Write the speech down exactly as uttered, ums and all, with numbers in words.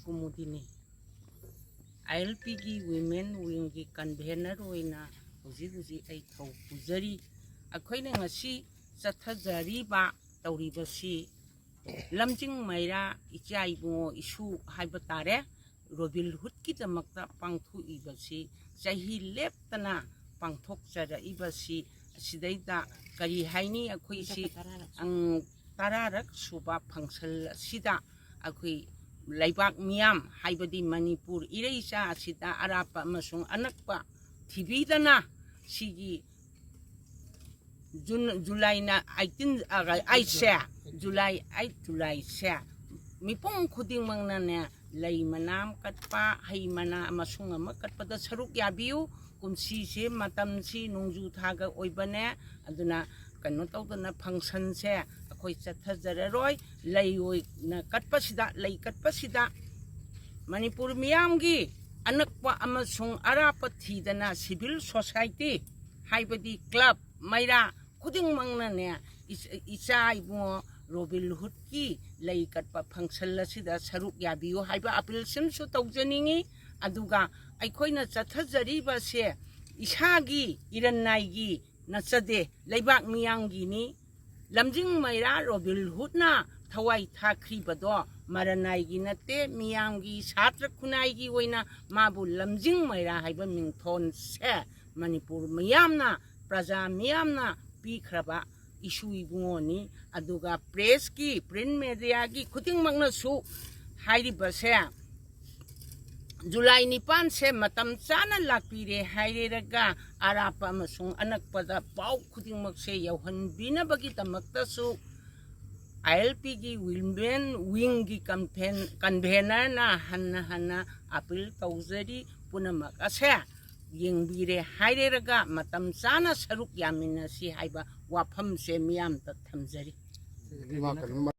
ꯀꯨꯃꯨꯗꯤꯅꯤ, ꯑꯥꯏ L ꯄꯤꯒꯤ women ꯋꯤꯡꯒꯤ convener ꯑꯣꯏꯅ ꯍꯧꯖꯤꯛ ꯍꯧꯖꯤꯛ ꯑꯩ ꯊꯧ ꯄꯨꯖꯔꯤ꯫ ꯑꯩꯈꯣꯏꯅ ꯉꯁꯤ ꯆꯠꯊꯖꯔꯤꯕ, ꯇꯧꯔꯤꯕꯁꯤ ꯂꯝꯖꯤꯡ ꯃꯩꯔꯥ ꯏꯆꯥ ꯏꯕꯨꯡꯉꯣ ꯏꯁꯨ ꯍꯥꯏꯕ ꯇꯥꯔꯦ, ꯔꯣꯕꯤꯟꯍꯨꯗꯀꯤꯗꯃꯛꯇ ꯄꯥꯡꯊꯣꯛꯏꯕꯁꯤ, ꯆꯍꯤ ꯂꯦꯞꯇꯅ ꯄꯥꯡꯊꯣꯛꯆꯔꯛꯏꯕꯁꯤ, ꯑꯁꯤꯗꯩꯗ ꯀꯔꯤ ꯍꯥꯏꯅꯤ, ꯑꯩꯈꯣꯏꯁꯤ, ꯑꯪ, ꯇꯔꯥꯔꯛ ꯁꯨꯕ ꯐꯪꯁꯟ ꯑꯁꯤꯗ ꯑꯩꯈꯣꯏ ꯂꯩꯕꯥꯛ ꯃꯤꯌꯥꯝ, ꯍꯥꯏꯕꯗꯤ ꯃꯅꯤꯄꯨꯔ ꯏꯔꯩꯆꯥ ꯑꯁꯤꯗ ꯑꯔꯥꯞꯄ ꯑꯃꯁꯨꯡ ꯑꯅꯛꯄ ꯊꯤꯕꯤꯗꯅ, ꯁꯤꯒꯤ ꯖꯨꯟ, ꯖꯨꯂꯥꯏꯅ ꯑꯩꯠꯇꯤꯟ, ꯑ, ꯑꯩꯠꯁꯦ, ꯖꯨꯂꯥꯏ ꯑꯩꯠ, ꯖꯨꯂꯥꯏꯁꯦ ꯃꯤꯄꯨꯝ ꯈꯨꯗꯤꯡꯃꯛꯅꯅꯦ, ꯂꯩ ꯃꯅꯥ ꯑꯃ ꯀꯠꯄ, ꯍꯩ ꯃꯅꯥ ꯑꯃꯁꯨꯡ ꯑꯃ ꯀꯠꯄꯗ ꯁꯔꯨꯛ ꯌꯥꯕꯤꯌꯨ꯫ ꯀꯨꯝꯁꯤꯁꯦ ꯃꯇꯝꯁꯤ ꯅꯣꯡꯖꯨ ꯊꯥꯒ ꯑꯣꯏꯕꯅꯦ, ꯑꯗꯨꯅ ꯀꯩꯅꯣ ꯇꯧꯗꯅ ꯐꯪꯁꯟꯁꯦ ꯑꯩꯈꯣꯏ ꯆꯠꯊꯖꯔꯔꯣꯏ꯫ ꯂꯩ ꯑꯣꯏꯅ ꯀꯠꯄꯁꯤꯗ, ꯂꯩ ꯀꯠꯄꯁꯤꯗ ꯃꯅꯤꯄꯨꯔ ꯃꯤꯌꯥꯝꯒꯤ ꯑꯅꯛꯄ ꯑꯃꯁꯨꯡ ꯑꯔꯥꯞꯄ ꯊꯤꯗꯅ ꯁꯤꯚꯤꯜ ꯁꯣꯁꯥꯏꯇꯤ, ꯍꯥꯏꯕꯗꯤ ꯀ꯭ꯂꯕ, ꯃꯩꯔꯥ ꯈꯨꯗꯤꯡꯃꯛꯅꯅꯦ, ꯏꯆ-, ꯏꯆꯥ ꯏꯕꯨꯡꯉꯣ ꯔꯣꯕꯤꯟꯍꯨꯗꯀꯤ ꯂꯩ ꯀꯠꯄ ꯐꯪꯁꯟ ꯑꯁꯤꯗ ꯁꯔꯨꯛ ꯌꯥꯕꯤꯌꯨ ꯍꯥꯏꯕ ꯑꯄꯤꯜꯁꯤꯃꯁꯨ ꯇꯧꯖꯅꯤꯡꯏ꯫ ꯑꯗꯨꯒ ꯑꯩꯈꯣꯏꯅ ꯆꯠꯊꯖꯔꯤꯕꯁꯦ ꯏꯁꯥꯒꯤ ꯏꯔꯟꯅꯥꯏꯒꯤ ꯅꯠꯆꯗꯦ, ꯂꯩꯕꯥꯛ ꯃꯤꯌꯥꯝꯒꯤꯅꯤ꯫ ꯂꯝꯖꯤꯡ ꯃꯩꯔꯥ ꯔꯣꯕꯤꯟꯍꯨꯗꯅ ꯊꯋꯥꯏ ꯊꯥꯈ꯭ꯔꯤꯕꯗꯣ ꯃꯔꯅꯥꯏꯒꯤ ꯅꯠꯇꯦ, ꯃꯤꯌꯥꯝꯒꯤ, ꯁꯥꯇ꯭ꯔ ꯈꯨꯟꯅꯥꯏꯒꯤ ꯑꯣꯏꯅ ꯃꯥꯕꯨ ꯂꯝꯖꯤꯡ ꯃꯩꯔꯥ ꯍꯥꯏꯕ ꯃꯤꯡꯊꯣꯟꯁꯦ ꯃꯅꯤꯄꯨꯔ ꯃꯤꯌꯥꯝꯅ, ꯄ꯭ꯔꯖꯥ ꯃꯤꯌꯥꯝꯅ ꯄꯤꯈ꯭ꯔꯕ ꯏꯁꯨ ꯏꯕꯨꯡꯉꯣꯅꯤ꯫ ꯑꯗꯨꯒ ꯄ꯭ꯔꯦꯁꯀꯤ, ꯄ꯭ꯔꯤꯟ ꯃꯦꯗꯤꯌꯥꯒꯤ ꯈꯨꯗꯤꯡꯃꯛꯅꯁꯨ ꯍꯥꯏꯔꯤꯕꯁꯦ, ꯖꯨꯂꯥꯏ ꯅꯤꯄꯥꯟꯁꯦ ꯃꯇꯝ ꯆꯥꯅ ꯂꯥꯛꯄꯤꯔꯦ ꯍꯥꯏꯔꯦꯔꯒ, ꯑꯔꯥꯞꯄ ꯑꯃꯁꯨꯡ ꯑꯅꯛꯄꯗ ꯄꯥꯎ ꯈꯨꯗꯤꯡꯃꯛꯁꯦ ꯌꯧꯍꯟꯕꯤꯅꯕꯒꯤꯗꯃꯛꯇꯁꯨ ꯑꯥꯏ ꯑꯦꯜ ꯄꯤꯒꯤ ꯋꯤꯃꯦꯟ ꯋꯤꯡꯒꯤ ꯀꯟꯚꯦꯟ-, ꯀꯟꯚꯦꯅꯔꯅ ꯍꯟꯅ ꯍꯟꯅ ꯑꯄꯤꯜ ꯇꯧꯖꯔꯤ꯫ ꯄꯨꯝꯅꯃꯛ ꯑꯁꯦ ꯌꯦꯡꯕꯤꯔꯦ ꯍꯥꯏꯔꯦꯔꯒ, ꯃꯇꯝ ꯆꯥꯅ ꯁꯔꯨꯛ ꯌꯥꯃꯤꯟꯅꯁꯤ ꯍꯥꯏꯕ ꯋꯥꯐꯝꯁꯦ ꯃꯤꯌꯥꯝꯗ ꯊꯝꯖꯔꯤ꯫ ꯏꯃꯥ ꯀꯩꯅꯣ